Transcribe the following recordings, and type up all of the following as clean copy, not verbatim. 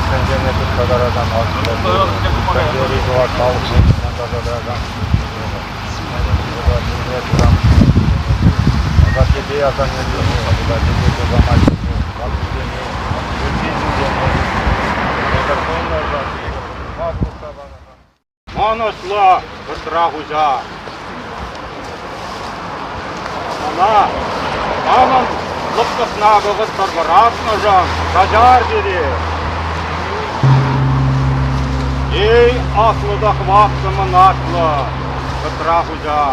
тӗнчене тытса тӑракан аслӑ Турӑ, тӗнчери чӑваш халӑхне тытса тӑракан Турӑ. Асаттепе асаннесене, асаттепе кукамайсене, ваттисене, ытти ҫынсене Мӑнӑҫлӑ кӑтра хуҫа. Мана манӑн лӑпкӑсна вӑхӑтсӑр вӑратнӑшӑн каҫар пире. Эй, аслӑ та хӑватлӑ мӑнаҫлӑ кӑтра хуҫа!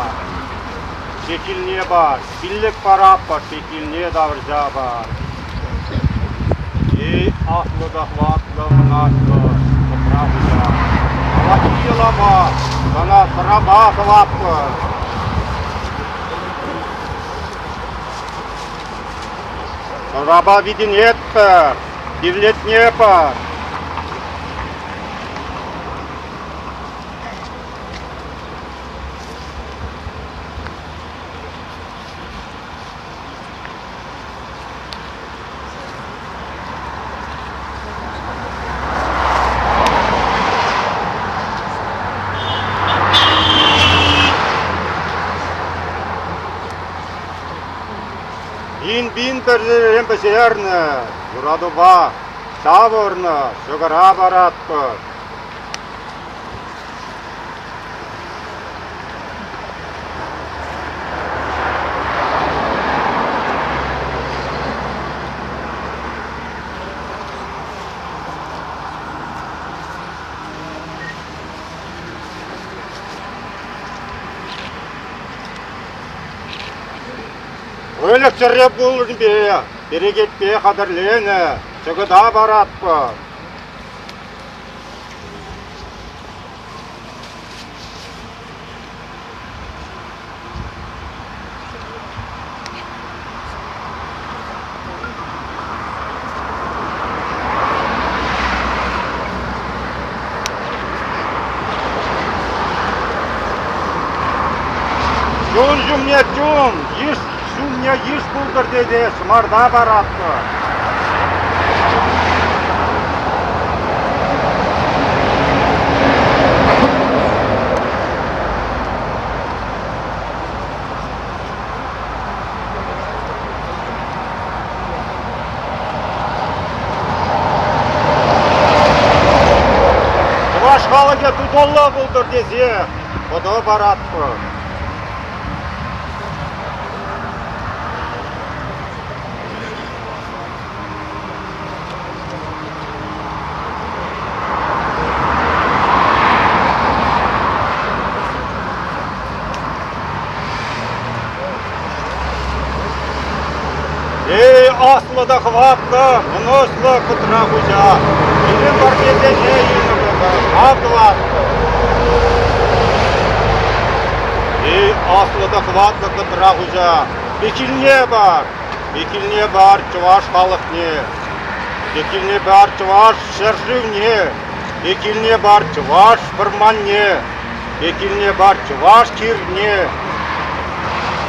Пехилне пар, пиллӗк параппӑр, пехилне тавӑрса пар. Эй, аслӑ та хӑватлӑ, мӑнаҫлӑ кӑтра хуҫа! Калаҫи йӑлапа, сана сӑрапа тӑватпӑр. Сӑрапа витӗнетпӗр, тивлетне пар. Пин-пин пӗрчӗрен пӗҫернӗ, юратупа ҫавӑрнӑ ҫӑкӑра паратпӑр. Выльӑх-чӗрлӗх пулнипе перекетпе хатӗрленӗ чӑкӑта паратпӑр. Чун ҫумне чун, йыш ҫумне йыш пултӑр тесе ҫӑмарта паратпӑр. Чӑваш халӑхӗ тутӑллӑ пултӑр тесе пӑтӑ паратпӑр. Эй, аслӑ та хӑватлӑ, мӑнӑҫлӑ кӑтра хуҫа, пирӗн парнесене илнӗ тав тӑватпӑр. Эй, аслӑ та хӑватлӑ кӑтра хуҫа, пехилне пар, пехилне пар чӑваш халӑхне, пехилне пар чӑваш ҫӗршывне, пехилне пар чӑваш вӑрманне, пехилне пар чӑваш хирне,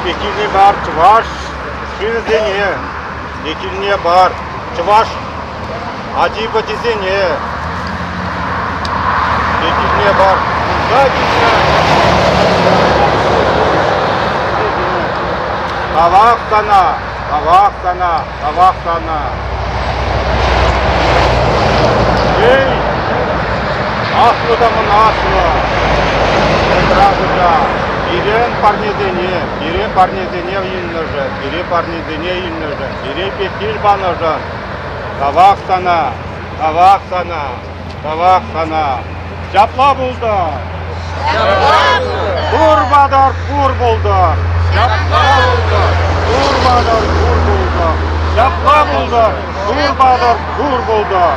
пехилне пар чӑваш шывӗсене, пехилне пар чӑваш ачи-пӑчисене, пехилне пар кунта килнӗ Тавах сана, тавах сана, тавах сана. Эй, аслӑ та мӑнаҫлӑ, Петра хуҫа, пирӗн парнесене, пире парнесене илнӗшӗн, пире парнесене илнӗшӗн, пире пехил панӑшӑн тавах сана, тавах сана, тавах сана. Ҫапла пултӑр! Ҫапла пултӑр! Тур патӑр, пур пултӑр! Ҫапла пултӑр! Тур патӑр, пур пултӑр! Ҫапла пултӑр! Тур патӑр, пур пултӑр!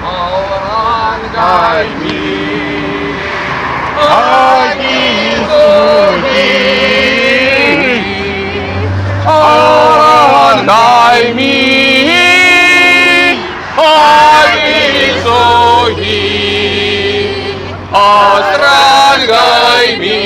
Алран кайми, Алран кайми, Асран кайми,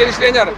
Пӗччен ӗҫленӗр.